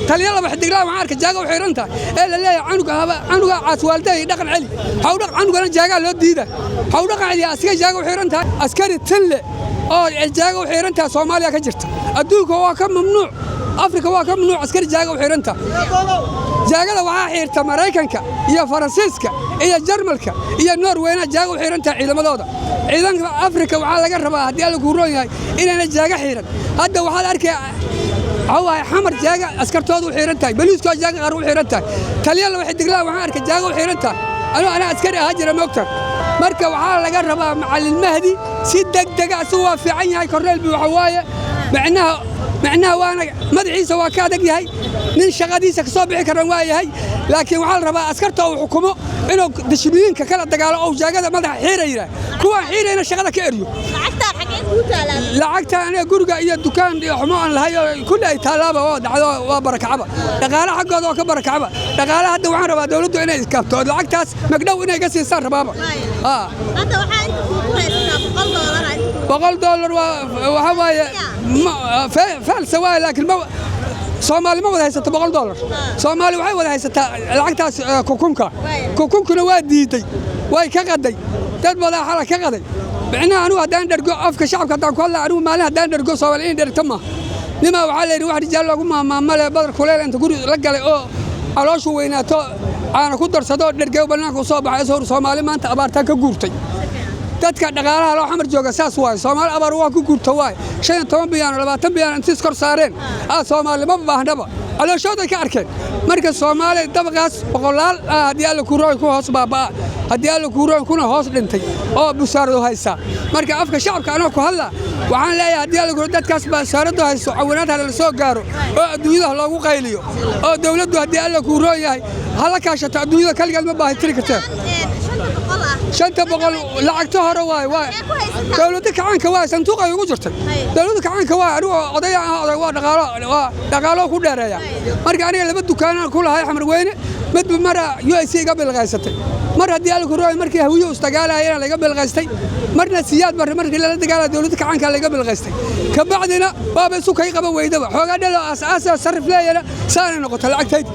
Taliya laba xidiglaa waxaan arkay jaaga u xiran tahay ee la leeyahay canuga haba canuga caaswaalday dhaqan celi hawdhaq canugana jaagaa loo diida hawdhaqan celi asiga jaaga u xiran tahay. Askari tinle oo jaaga u xiran tahay Soomaaliya ka jirta, adduunka waa ka mamnuuc, Afrika waa ka mamnuuc askari jaaga u xiran tahay. Jaagada waxaa xiirta Maraykanka iyo Faransiiska iyo Jarmalka iyo Norweyna jaaga u xiran tahay ciidamadooda. Ciidanka Afrika waxaa laga rabaa, haddii Alla kuu roon yahay, inayna jaaga xiiran. Hadda waxaad arkay waxaa waaye Xamar jaaga askartooda u xiran tahay, boliiskoo jaaga qaar u xiran tahay. Taliya laba xidiglaa waxaan arkay jaaga u xiran tahay. Anuu anaa askari ahaa jira, moogta. Marka waxaa laga rabaa Macallin Mahdi si degdega. Asigu waa fiican yahay, korneyl bi waxa waaye micnaha waana madaxiisa waa ka adag yahay, nin shaqadiisa ka soo bixi karan waa yahay, laakiin waxaa la rabaa askarta uu xukumo inuu dashmiyiinka kala dagaalo oo jaagada madaxa xiira yidhaah, kuwaan xiirayna shaqada ka eryo. Lacagtaan xagee kuu taalaa? Lacagta aniga guriga iyo dukaan iyo xumo aan lahay oo kulli ay taalaaba oo dhacdo, waa barakacaba dhaqaale xaggooda oo ka barakacaba dhaqaale. Hadda waxaan rabaa dawladdu inay iskaabto oo lacagtaas magdhow inay ka siisaan rabaaba. Hadda waxaa inta kuugu haysataa $100 inta kuugu $100 waa waxaa waaye faalsa waaye, laakiin ma Soomaali ma wada haysato $100. Soomaali waxay wada haysataa lacagtaas kukunka. Kukunkuna waa diiday, way ka qaday, dad badan xala ka qaday. Micnaha anigu haddaan dhergo, afka shacabka haddaan ku hadla, anigu maalin haddaan dhergo Soomaali in dhergto maaha. Nimaa waxaa la yidhi wax rijaal loogu maamaamale badar kuleel inta guri la galay oo calooshu weynaato, caana ku darsado, dhergey, bannaanka u soo baxay soo Soomaali maanta abaartaan ka guurtay. Dadka dhaqaalaha loo Xamar jooga saas waaye. Soomaali abaar waa ku guurta waaye. 15 biyaano, 20 biyaano intii iskor saareen aa Soomaali ma baahnaba, calooshooday ka arkeen. Marka Soomaali dabaqaas boqolaal haddii Alla kuurooy ku hoos baaba'a, haddii Alla kuurooy kuna hoos dhintay oo busaaradu haysaa. Marka afka shacabka anoo ku hadla waxaan leeyahay, haddii Alla kuuro, dadkaas busaaradu hayso cawinaad hala soo gaaro oo adduunyada loogu qayliyo oo dawladdu, haddii Alla kuuroon yahay, hala kaashato adduunyada, kaligeed ma baahi tiri karteen. 500 ah. 500 lacagta hore waay, waa dowladda kacaanka waay, sanduuq ay ugu jirtay dowladda kacaanka waay. Anigu odaya ah, oday waa dhaqaalo, waa dhaqaalo ku dheereeya. Marka aniga laba dukaanaan ku lahay Xamar Weyne, midba mara UIC iga bilqaysatay. Mar haddii Alla kurooy markii Hawiye isdagaalayana laga bilqaystay, marna Siyaad Barre markii lala dagaalaya dowladda kacaanka laga bilqaystay. Kabacdina waaba isu kay qaba weydaba xoogaa dhalo aas-aasa sarif leeyana saanay noqoto lacagtayda.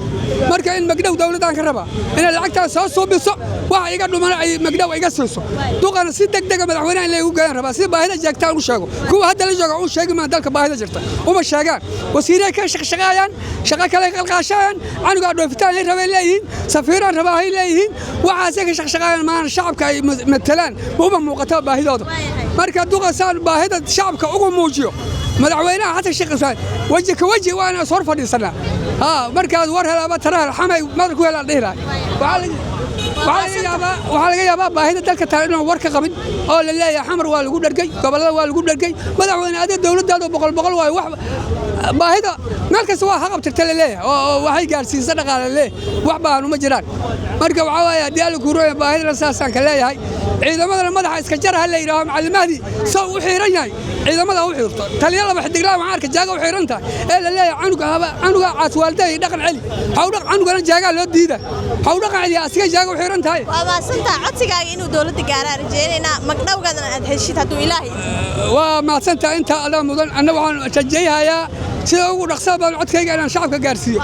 Marka in magdhow dowladdaan ka rabaa inay lacagtaas soo suubiso, waxa iga dhumana ay magdhow iga siiso. Duqana si degdega madaxweynaha in laygu geeyaan rabaa si baahida jeegtaan u sheego. Kuwa hadda la jooga u sheegi maan dalka baahida jirta uma sheegaan. Wasiiray ka shaqshaqaayaan, shaqo kale qalqaashayaan, canugaa dhoofitaan ay rabay leeyihiin, safiiraan rabaa hay leeyihiin, waxaasay ka shaqshaqaayaan. Maana shacabka ay matalaan uma muuqato baahidooda. Marka duqa saan baahida shacabka ugu muujiyo madaxweynaha Xasan Sheekh Ismaan weji ka weji waa inaan soo fadhiisanaa. Haa, markaas war helaaba tara hel xamay madar ku helaan dhihi lahay. Waxaa laga yaabaa baahida dalka tahay inaan war ka qabin oo la leeyahay Xamar waa lagu dhargay, gobollada waa lagu dhargay. Madaxweyne, adiga dowladdaadu boqol boqol waayo, wax baahida meel kasta waa haqabtirta la leeyahay oo waxay gaarsiisa dhaqaale leeyahay, wax baahan uma jiraan. Marka waxaa waaye, haddii Alla kuurooya, baahidana saasaan ka leeyahay. Ciidamadana madaxa iska jar ha la yidhaaho. Macallin Mahdi soo u xiiran yahay ciidamada u xiirto. Taliya laba xidiglaa waxaan arkay jaaga u xiran tahay ee la leeyahay canuga haba canuga caaswaalday dhaqan celi hawdhaq canugana jaagaa loo diida hawdhaqan celi asiga jaaga u xiran tahay. Waa mahadsantaha. Codsigaaga inuu dowladda gaaraa rajaynaynaa, magdhowgaadana aad heshid hadduu Ilaahay. Waa mahadsantaha, intaa adaa mudan. Anna waxaan rajayhayaa sida ugu dhaqsaha badan codkayga inaan shacabka gaarsiiyo.